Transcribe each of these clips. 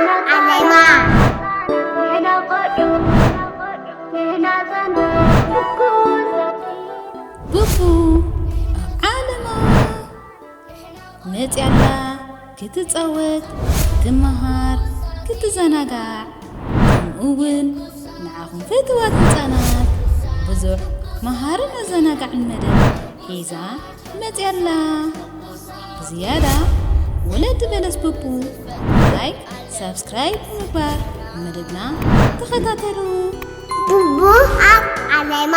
ዓለማ። ቡቡ ኣብ ዓለማ መፅያላ ክትፃወት፣ ክትመሃር፣ ክትዘናጋዕ፣ ከምኡ እውን ንዓኹም ፍትዋት ህፃናት ብዙሕ መሃርን ኣዘናጋዕን መደብ ሒዛ መፅያላ። ብዝያዳ ወለዲ በለስ ቡቡ ላይክ፣ ሳብስክራይብ ብምግባር መደብና ተኸታተሉ። ቡቡ ኣብ ዓለማ።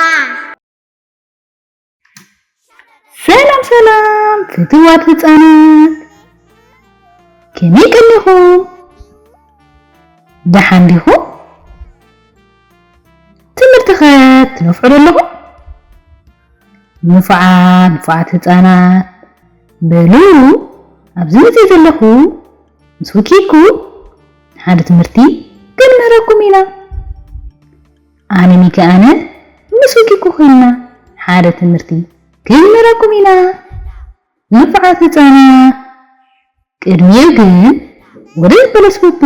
ሰላም ሰላም ፍትዋት ህፃናት፣ ከመይ ቀኒኹም? ደሓን ዲኹም? ትምህርቲ ኸ ትነፍዑ ዶ ኣለኹም? ንፉዓት ንፉዓት ህፃናት፣ በሉ ኣብዚ መፅእ ዘለኹ ምስ ወኪልኩ ሓደ ትምህርቲ ክንምህረኩም ኢና። ኣነ ሚኪ ኣነ ምስ ወኪልኩ ኮይንና ሓደ ትምህርቲ ክንምህረኩም ኢና። ንፉዓት ህፃናት፣ ቅድሚኡ ግን ወደ በለስ ቡቡ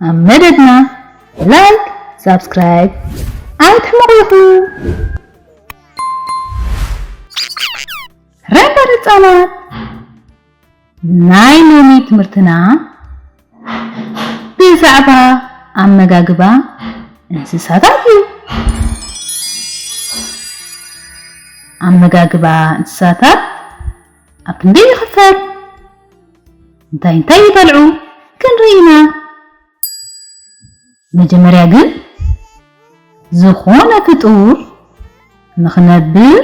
ኣብ መደብና ላይክ፣ ሳብስክራይብ ኣይትሕመቑ ኢኹም። ረበር ህፃናት፣ ናይ ሎሚ ትምህርትና ብዛዕባ ኣመጋግባ እንስሳታት እዩ። ኣመጋግባ እንስሳታት ኣብ ክንደይ ይኽፈል? እንታይ እንታይ ይበልዑ? ክንርኢ ኢና። መጀመርያ ግን ዝኾነ ፍጡር ንኽነብር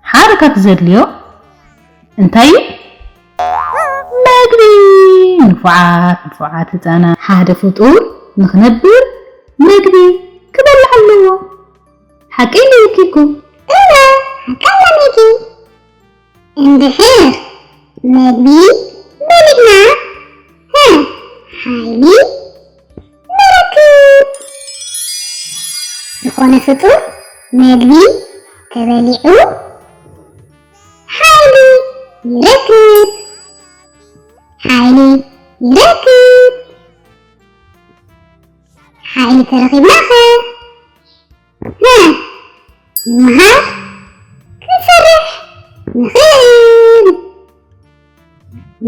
ሓደ ካብቲ ዘድልዮ እንታይ እዩ? መግቢ። ንፉዓት ንፉዓት ህፃናት፣ ሓደ ፍጡር ንኽነብር መግቢ ክበልዕ ኣለዎ። ሓቀይ ዶ ኪኩ? እወ፣ ሓቀይ ሚኪ። እንድሕር መግቢ በሊዕና፣ ሀ፣ ሓይሊ ንረክብ። ዝኾነ ፍጡር መግቢ ተበሊዑ ሓይሊ ይረክብ። ሓይሊ ይረክብ። ሓይሊ ተረኺብናኸ? ሀ፣ ንምሃር ክንሰርሕ ንኽእል።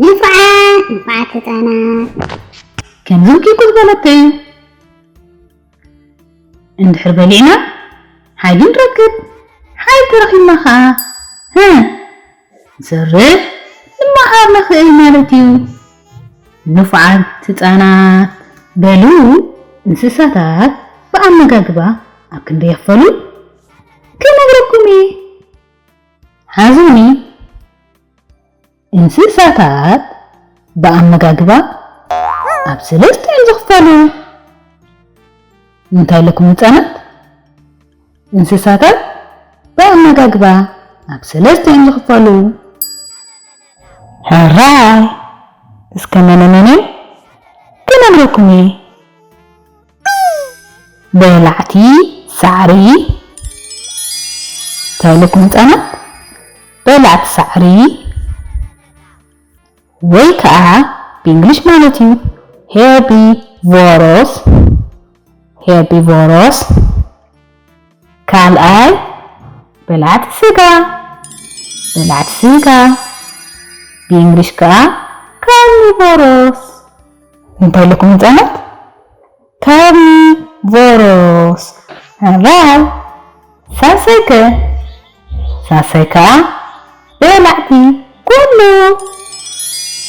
ንፉዓት ንፉዓት ህፃናት። ከምዚ ኪኩ ዝበለቶ እዩ። እንድሕር በሊዕና ሓይሊ ንረክብ። ሓይሊ ተረኺብና ኸዓ ሀ፣ ንሰርሕ፣ ንመሃር ንኽእል ማለት እዩ። ንፉዓት ህፃናት፣ በሉ እንስሳታት ብኣመጋግባ ኣብ ክንደይ ይኽፈሉ ክነግረኩም እየ። ሓዙኒ። እንስሳታት ብኣመጋግባ ኣብ ሰለስተ እዮም ዝኽፈሉ። እንታይ ኣለኩም ህፃናት? እንስሳታት ብኣመጋግባ ኣብ ሰለስተ እዮም ዝኽፈሉ። ሕራይ፣ እስከ መነ መነ ክነግረኩም እየ። በላዕቲ ሳዕሪ። እንታይ ኢለኩም ህፃናት? በላዕቲ ሳዕሪ ወይ ከዓ ብእንግሊሽ ማለት እዩ ሄርቢቮሮስ። ሄርቢቮሮስ። ካልኣይ በላዕቲ ስጋ። በላዕቲ ስጋ ብእንግሊሽ ከዓ ካርኒቮሮስ። እንታይ ኣለኩም ህፃናት? ካርኒቮሮስ። ሕራይ። ሳሰይከ? ሳሰይ ከዓ በላዕቲ ኩሉ፣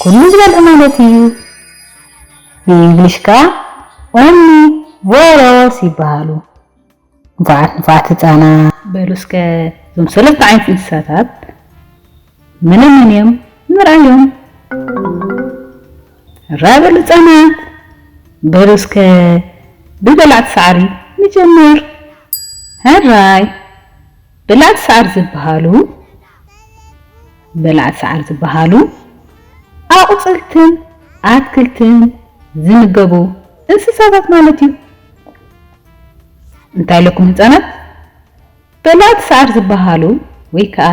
ኩሉ ዝበልዑ ማለት እዩ። ብእንግሊሽ ከዓ ኦምኒቮሮስ ይበሃሉ። ንፉዓት ንፉዓት ህፃናት። በሉ እስከ እዞም ሰለስተ ዓይነት እንስሳታት መነ መን እዮም ንርኣዮም። ሕራይ በሉ ህፃናት። በሉ እስከ ብበላዕቲ ሳዕሪ ንጀምር። ሕራይ። በላዕቲ ሳዕሪ ዝበሃሉ፣ በላዕቲ ሳዕሪ ዝበሃሉ ኣቑፅልትን ኣትክልትን ዝምገቡ እንስሳታት ማለት እዩ። እንታይ ኣለኩም ህፃናት? በላዕቲ ሳዕሪ ዝበሃሉ ወይ ከዓ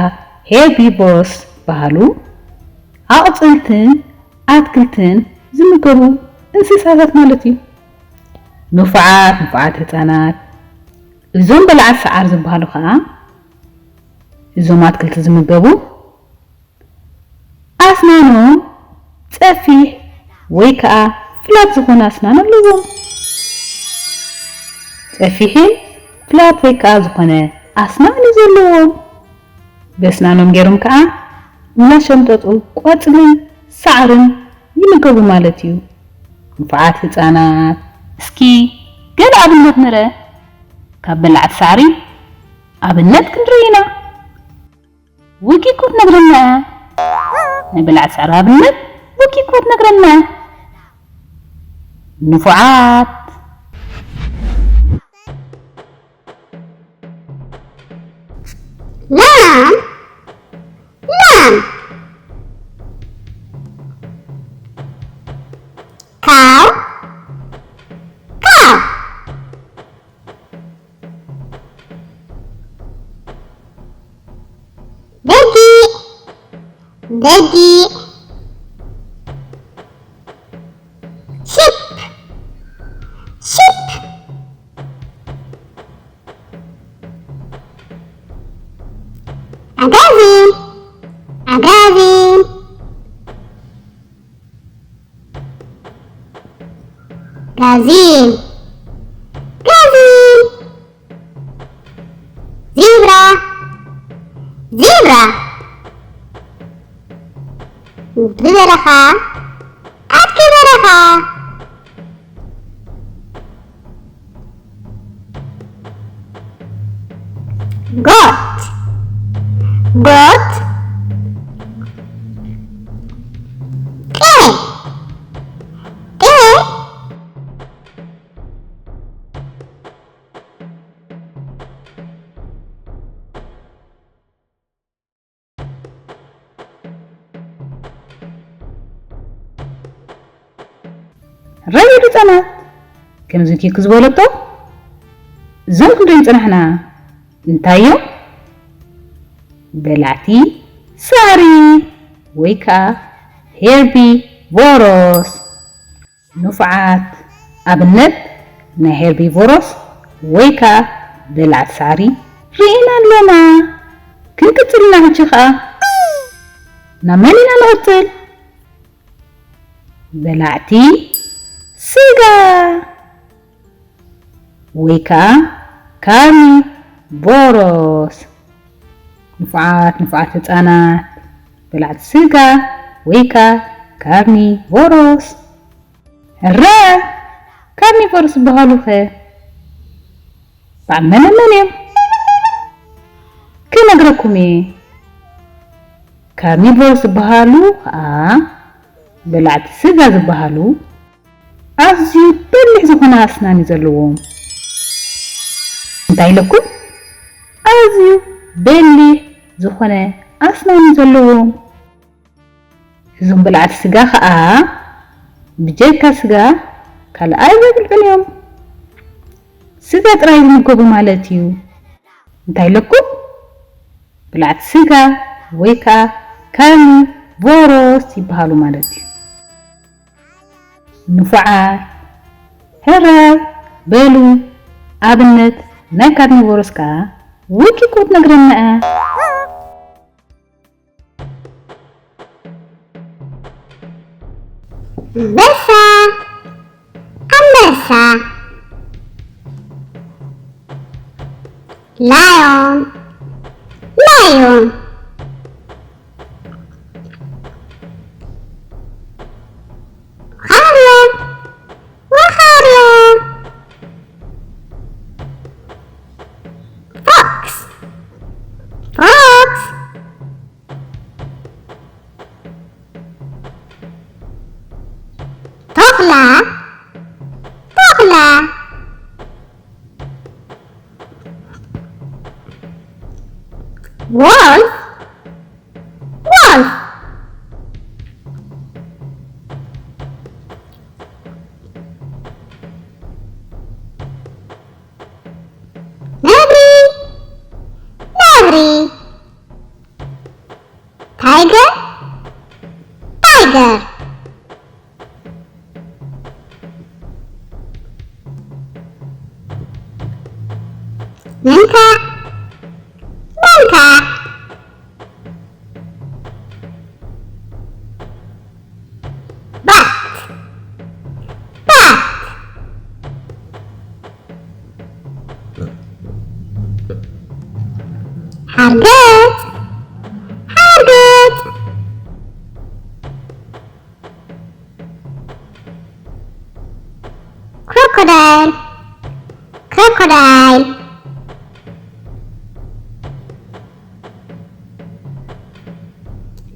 ሄርቢቮርስ ዝበሃሉ ኣቑፅልትን ኣትክልትን ዝምገቡ እንስሳታት ማለት እዩ። ንፉዓት፣ ንፉዓት ህጻናት፣ እዞም በላዕቲ ሰዓር ዝበሃሉ ኸኣ፣ እዞም ኣትክልቲ ዝምገቡ፣ ኣስናኖም ጸፊሕ ወይ ከኣ ፍላት ዝኾነ ኣስናን ኣለዎም። ጸፊሕን ፍላት ወይ ከኣ ዝኾነ ኣስናን እዩ ዘለዎም። በስናኖም ገይሮም ከኣ እናሸምጠጡ ቆጽልን ሳዕርን ይምገቡ ማለት እዩ። ንፉዓት ህጻናት፣ እስኪ ገለ ኣብነት ንረ። ካብ በላዕቲ ሳዕሪ ኣብነት ክንርኢ ኢና። ወኪ እኮ ትነግረና እያ። ናይ በላዕቲ ሳዕሪ ኣብነት ወኪ እኮ ትነግረና እያ። ንፉዓት። ላም፣ ላም። ካው፣ ካው። በጊዕ፣ በጊዕ። ሽፕ፣ ሽፕ። ኣጋዚን፣ ኣጋዚን። ጋዚን፣ ጋዚን። ዚብራ፣ ዚብራ። ብበረኻ፣ ኣድጊ በረኻ። ጎት፣ ጎት። ጤ፣ ጤ። ራይ ወዲ ህጻናት፣ ከምዚ ኪኩ ዝበለቶ፣ እዞም ክንሪኦም ዝጸናሕና እንታይ እዮም? በላዕቲ ሳዕሪ ወይ ከኣ ሄርቢቮረስ። ንፉዓት ኣብነት ናይ ሄርቢቮረስ ወይ ከኣ በላዕቲ ሳዕሪ ርኢና ኣለና። ክንቅጽል ኢና ሕጂ ከኣ። ናብ መን ኢና ንቕጽል? በላዕቲ ስጋ ወይ ከኣ ካርኒቮረስ። ንፉዓት ንፉዓት ህጻናት በላዕቲ ስጋ ወይ ከኣ ካርኒቮረስ። እረ! ካርኒቮርስ ዝበሃሉኸ በዓል መነ መን እዮም? ክነግረኩም እየ። ካርኒቮርስ ዝበሃሉ ኸኣ በላዕቲ ስጋ ዝበሃሉ ኣዝዩ በሊሕ ዝኾነ ኣስናን እዩ ዘለዎም። እንታይ ኢለኩም? ኣዝዩ በሊሕ ዝኾነ ኣስናን እዩ ዘለዎም። እዞም በላዕቲ ስጋ ኸኣ ብጀካ ስጋ ካልእ ኣይበልዑን እዮም። ስጋ ጥራይ ዝምገቡ ማለት እዩ። እንታይ ኢለኩም? በላዕቲ ስጋ ወይ ከኣ ካርኒቮረስ ይበሃሉ ማለት እዩ። ንፉዓት፣ ሕራይ በሉ። ኣብነት ናይ ካርኒቮረስ ከኣ ዊኪ ክትነግረና እያ። ኣንበሳ፣ ኣንበሳ። ላዮን፣ ላዮን። ኻርዮ፣ ወኻርዮ። ፎክስ፣ ፎክስ። ቶኽላ፣ ቶኽላ። ዎልፍ፣ ዎልፍ። ነብሪ፣ ነብሪ። ታይገር፣ ታይገር። መንካዕ፣ መንካዕ። ባት፣ ባት። ሓርገጽ፣ ሓርገጽ። ክሮኮዳይል፣ ክሮኮዳይል።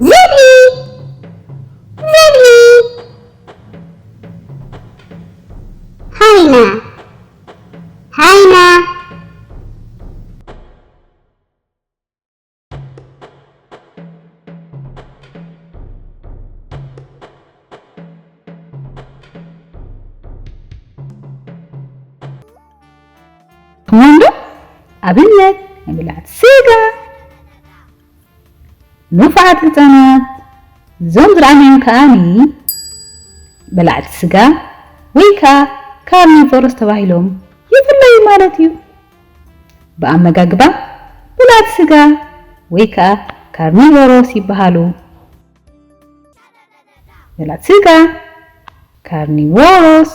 ዝብኢ፣ ዝብኢ። ሃይና፣ ሃይና። ትመንዶ ኣብነት ናይ በላዕቲ ስጋ ንፉዓት ህጻናት እዞም ዝረኣናዮም ከኣኒ በላዕቲ ስጋ ወይ ከኣ ካርኒቮሮስ ተባሂሎም ይፍለዩ ማለት እዩ። ብኣመጋግባ በላዕቲ ስጋ ወይ ከኣ ካርኒቮሮስ ይበሃሉ። በላዕቲ ስጋ ካርኒቮሮስ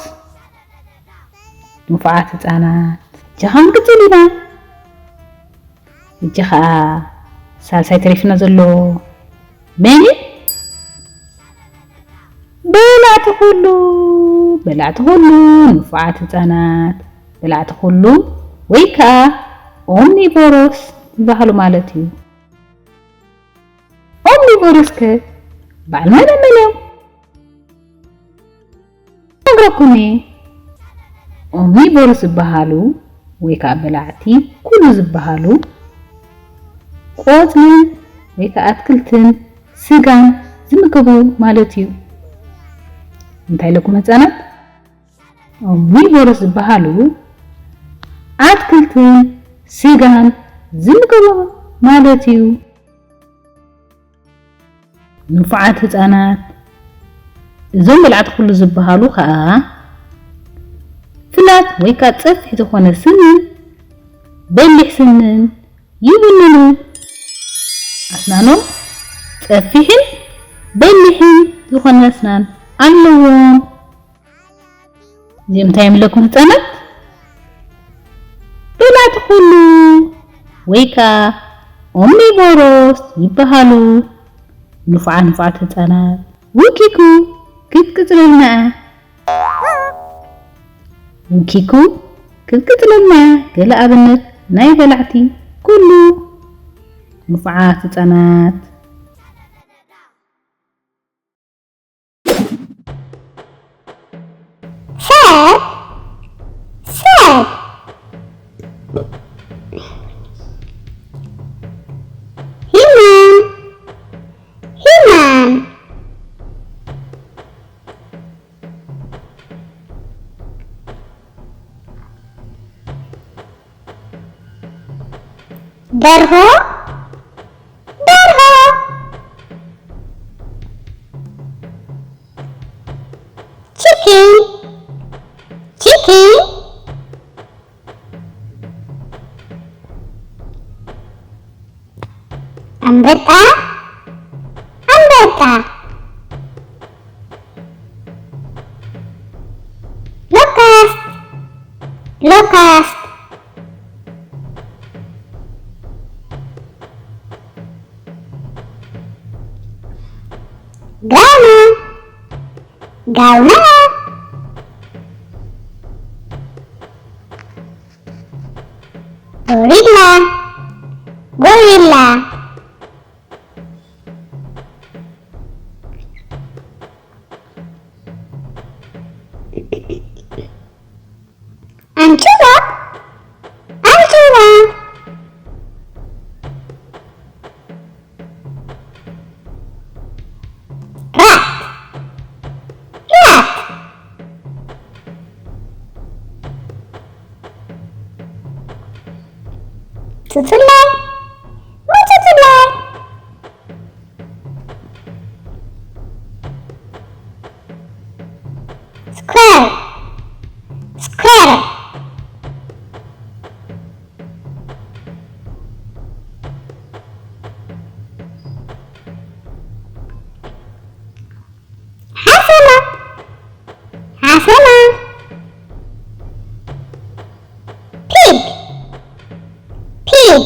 ንፉዓት ህጻናት። ሕጂ ክንቅጽል ኢና። ሕጂ ኸኣ ሳልሳይ ተሪፍና ዘሎ መን እዩ? በላዕቲ ኩሉ፣ በላዕቲ ኩሉ ንፉዓት ህጻናት። በላዕቲ ኩሉ ወይ ከኣ ኦምኒቮሮስ ዝበሃሉ ማለት እዩ። ኦምኒቮሮስ ከ በዓል መን መን እዮም? ነግረኩም እየ። ኦምኒቮሮስ ዝበሃሉ ወይ ከኣ በላዕቲ ኩሉ ዝበሃሉ ቆጽልን ወይ ከኣ ኣትክልትን ስጋን ዝምገቡ ማለት እዩ። እንታይ ኢለኩም ህጻናት? ኦምኒቮሮስ ዝበሃሉ ኣትክልትን ስጋን ዝምገቡ ማለት እዩ። ንፉዓት ህጻናት፣ እዞም በላዕቲ ኩሉ ዝበሃሉ ከኣ ፍላት ወይ ከኣ ጸፊሕ ዝኾነ ስንን በሊሕ ስንን ይውንኑ። ኣስናኖም ጸፊሕን በሊሕን ዝኾነ ኣስናን ኣለዎም። እዚኦም እንታይ እዮም ኢለኩም ህጻናት? በላዕቲ ኩሉ ወይ ከኣ ኦምኒቮሮስ ይበሃሉ። ንፉዓት ንፉዓት ህጻናት፣ ውኪኩ ክትቅጽለልና እያ። ውኪኩ ክትቅጽለልና እያ። ገለ ኣብነት ናይ በላዕቲ ኩሉ ንፉዓት ህጻናት። ሰብ፣ ሰብ። ሂማን፣ ሂማን። ደርሆ፣ ደርሆ። ቺኪን፣ ቺኪን። ኣንበጣ፣ ኣንበጣ። ሎካስት፣ ሎካስት። ጋማ፣ ጋማ። ጎሪላ፣ ጎሪላ። ኣንጭዋ፣ ኣንጭዋ። ራት፣ ራት። ቱቱላይ፣ ሞቱቱላይ። ስኩዌር፣ ስኩዌር። Come on. Pig. Pig.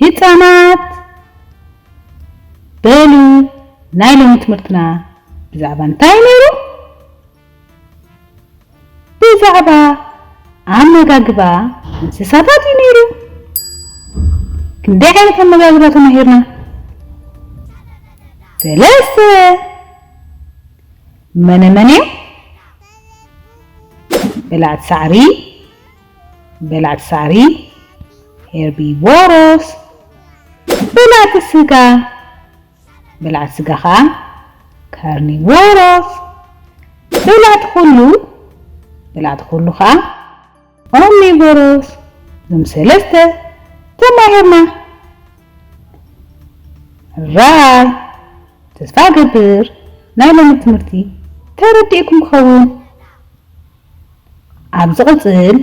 ህፃናት፣ በሉ፣ ናይ ሎሚ ትምህርትና ብዛዕባ እንታይ ነይሩ? ብዛዕባ ኣመጋግባ እንስሳታት እዩ ነይሩ። ክንደይ ዓይነት ኣመጋግባ ተማሂርና? ሰለስተ። መነ መን እዮም? በላዕቲ ሳዕሪ፣ በላዕቲ ሳዕሪ፣ ሄርቢቮረስ፣ በላዕቲ ስጋ፣ በላዕቲ ስጋ ኸዓ ካርኒቮረስ፣ በላዕቲ ኩሉ፣ በላዕቲ ኩሉ ኸዓ ኦምኒቮረስ። እዞም ሰለስተ ተማሂርና። ራይ፣ ተስፋ እገብር ናይ ሎሚ ትምህርቲ ተረዲእኩም ክኸውን። ኣብ ዝቕጽል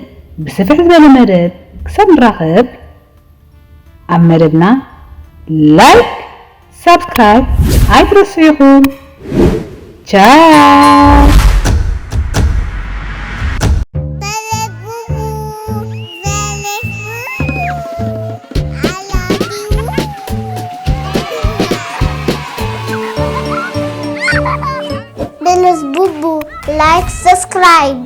ብስፍሕ ዝበለ መደብ ክሳብ ንራኸብ፣ ኣብ መደብና ላይክ፣ ሳብስክራይብ ኣይትረስዑ ኢኹም። ቻው። Belus Bubu, like, subscribe.